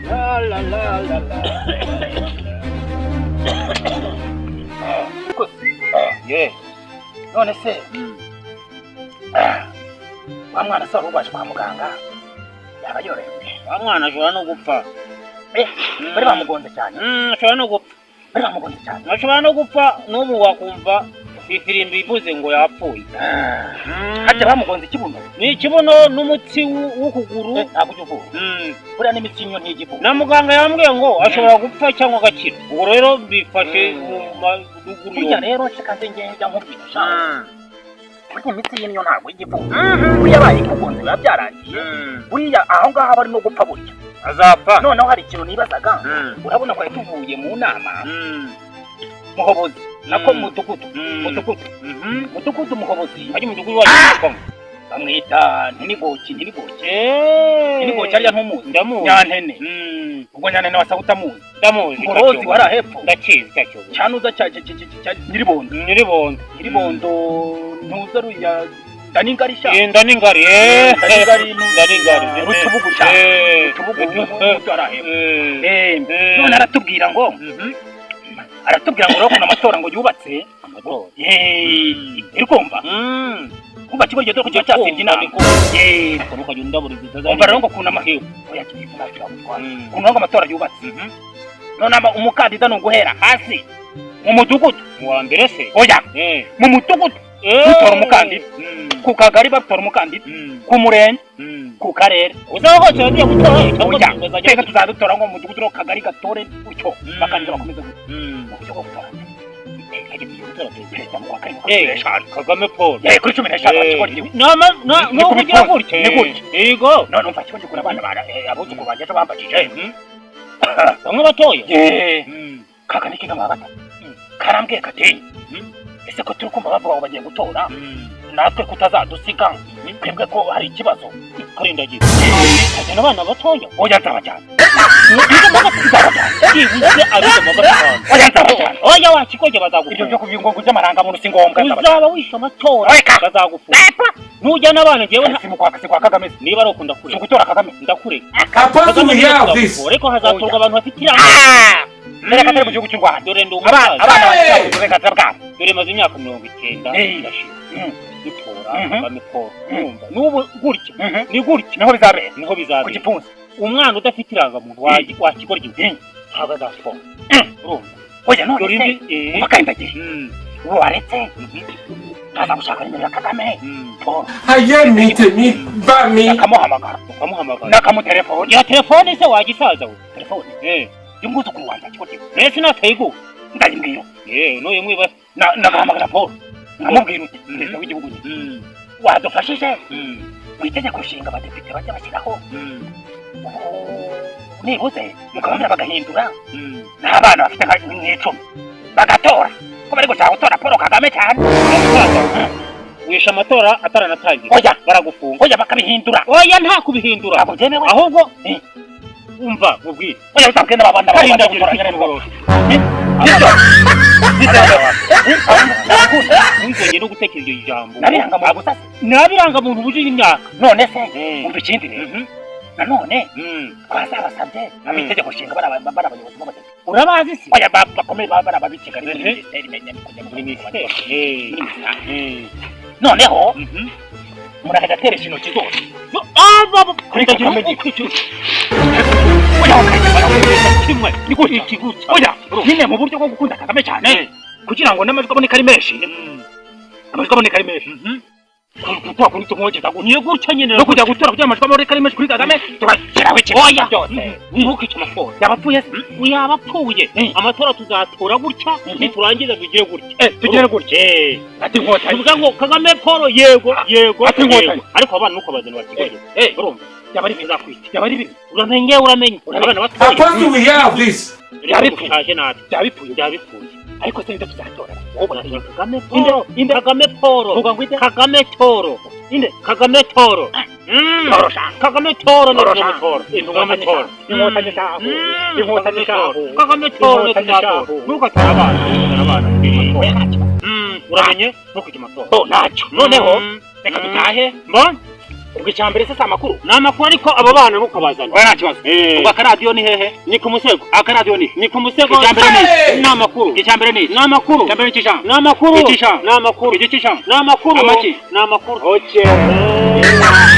La la la la la. Ye. None se wa mwana se wari urwaje kwa muganga yaba yorohewe? Wa mwana ashobora no gupfa. Bari bamugonze cyane? Ashobora no gupfa. Bari bamugonze cyane? Ashobora no gupfa, n'ubu wakumva ifirimbi ivuze ngo yapfuye. Harya bamugonze ikibuno? Ni ikibuno n'umutsi w'ukuguru. Ntabwo ujya uvura? Buriya n'imitsi y'inyo ntijya ivura. Na muganga yambwiye ngo ashobora gupfa cyangwa agakira, ubwo rero bifashe mu maguru Burya yombi. rero reka nze ngende nkubwira sha, burya imitsi y'inyo ntabwo ijya ivura. Buriya bayikugonze biba byarangiye. Buriya aho ngaho aba arimo gupfa burya. Azapfa. Noneho hari ikintu nibazaga. Urabona ko tuvuye mu nama, muhobozi nako mudugudu, mudugudu, mudugudu muhobozi. Hajya umudugudu wacu witwa ngo? Bamwita Ntinigoki, Ntinigoki. Ntinigoki harya ntumuzi? Ndamuzi. Nyantene. Ubwo Nyantene wasaba utamuzi? Ndamuzi. Ngorozi wari hepfo. Ndakizi cya cyobo. Cyanuza cya Nyiribondo. Nyiribondo. Nyiribondo ntuza ruya Ndaningarisha. Ndaningari eh. Ndaningari. Ndaningari. Rutubugu cyane. Rutubugu muto ari hepfo. None aratubwira ngo aratubwira ngo rero ukuntu amatora ngo yubatse. Amatora. Uri kumva? Kumva kigo gihe dore ko cyasibye inama. Ukajya undaburiza. Umva rero ngo ukuntu amatora, oya, kigiye ntacyo yagutwara, ukuntu ngo amatora yubatse. None umukandida ni uguhera hasi mu mudugudu. Mu wa mbere se? Oya, mu mudugudu dutora umukandida, ku kagari batora umukandida, ku murenge, ku karere. Uzaba hose bagiye gutora cyangwa Oya, bazajya? Twebwe tuzadutora ngo mu mudugudu no ku kagari gatore gutyo, bakandida bakomeza gutyo mu buryo bwo gutora. Hajya tugiye gutora perezida. Perezida mu kwa karindwi kuri 15. Kagame Paul. Kuri 15 bakigoryi. No Ni ku kugira bipfunsi, gutya. Ni gutya. Yego. None umva, kigo gikura abana bara abuzukuru banjye ejo bambajije. Bamwe batoya. Kaka nikiga mu wa gatatu karambwiye kati: "Ese ko turi kumva bavuga ngo bagiye gutora, natwe kutazadusiga twebwe ko hari ikibazo?" Karindagira. Kagena abana batoya. Oya, nzabajyana. Biga mu wa gatatu. Nzabajyana. Byibuze abiga mu wa gatanu. Oya, nzabajyana. Oya, wa kigoryi, Ibyo bazagufunga. byo kubyingo by'amarangamuntu si ngombwa, nzabajyana. Uzaba wishe amatora. Reka. Bazagufunga. Nujyana abana njyewe Si kwa Kagame se? Niba ari uko Si ndakureka. ugutora Kagame? Ndakureka. Apostle, we hear of this. Ariko hazatorwa abantu bafite iranga. Mbere katari mu gihugu cy'u Rwanda. Dore ndi Abana umusaza. abana bafite uburenganzira bwabo. Dore maze imyaka 90 ndashira dutora Kagame Paul. Urumva n'ubu gutya ni gutya. Niho bizabera. Niho Ku bizabera. gipfunsi. Umwana udafite irangamuntu wa kigoryi ntabwo azatora, urumva? Oya, none Dore se indi ubakandagiye waretse nkaza gushaka nimero ya Kagame Paul. Ayé mi, tèmi bá mi. Nakamuhamagara. Ukamuhamagara. Nakamutelefone. Ya telefone se wagisaza we? Telefone y'umwuzukuru wanjye, kigoryi. Mbese natayiguha? Ndayimbwira. N'uyu mwiba. Nagahamagara Paul nkamubwira uti: "Perezida w'igihugu nyine wadufashije mu itegeko nshinga abadepite bajya bashyiraho nibuze mukababwira bagahindura n'abana bafite nk'icumi bagatora, ko bari gushaka gutora Paul Kagame cyane." Umusaza wishe amatora ataranatangira. Oya. Baragufunga. Oya, bakabihindura. Oya, nta kubihindura. Ntabwo byemewe. Ahubwo umva mubwire. Oya, uzabwire n'abana bawe bajya Karindagira gutora ufite nyine. ingororo. Ntuzongere no gutekereza iryo jambo. Nabiranga mu gusa se? Nabirangamuntu bujuje imyaka. None se umva ikindi rero, nanone twazabasabye abitegeko nshinga bari abayobozi b'abadepite. Urabazi se? Oya, bakomeye bari ababikigali muri minisiteri menya kujya Muri minisiteri. muri minisiteri. Noneho umuntu akajya ateresha intoki zose kuri Kagame. Oya, kimwe Ni gutya. Iki gutya. Oya, nyine mu buryo bwo gukunda Kagame cyane, kugira ngo n'amajwi aboneke ari menshi, amajwi aboneke ari menshi, gutora kuri tumwogeza gutya. Niyo gutya nyine. No kujya gutora kugira amajwi aboneke ari menshi kuri Kagame, tugashyiraho ikintu Oya. byose. Ntukice amatora. Yaba apfuye se? Yaba apfuye. Amatora tuzatora gutya, niturangiza tugire gutya. Tugere gutya. Ati inkotanyi. Tuvuga ngo Kagame Paul, yego, yego. Ati inkotanyi. Yego. Ariko abana nuko bazana bakigoye, urumva? Yaba ari bibi. Bizakwita. Yaba ari bibi. Uramenye, uramenye, abana batoya. Apostle, we hear of this. Byaba bipfuye. Ushaje nabi. Byaba bipfuye. Byaba bipfuye. Ariko se nibyo tuzatora? Wowe Kagame Inde? Paul. Inde? Kagame Paul. Vuga ngo inde? Kagame Toro. Inde? Kagame Toro. Toro sha. Kagame Toro no. Toro sha. Kagame Toro. Kagame Toro. Inkotanyi shahu. Inkotanyi shahu. Kagame Toro. Inkotanyi shahu. Ntugatore abana, ntugatore abana. Oya, nta kibazo. Uramenye ntukujye amatora. Bo ntacyo. Noneho reka dutahe. Mbona. Ubwo icya mbere se si amakuru? Ni amakuru, ariko abo bana ntukabazane. Oya, nta kibazo. Eh. Ubwo akaradiyo ni hehe? Ni ku musego. Akaradiyo ni Ni ku musego. Icya mbere ni Hey! Ni amakuru. Icya mbere ni Ni amakuru. Icya mbere ni iki? Ni amakuru. Iki? Ni amakuru. Iki? Ni amakuru. Amaki? Ni amakuru. Okay. Eh.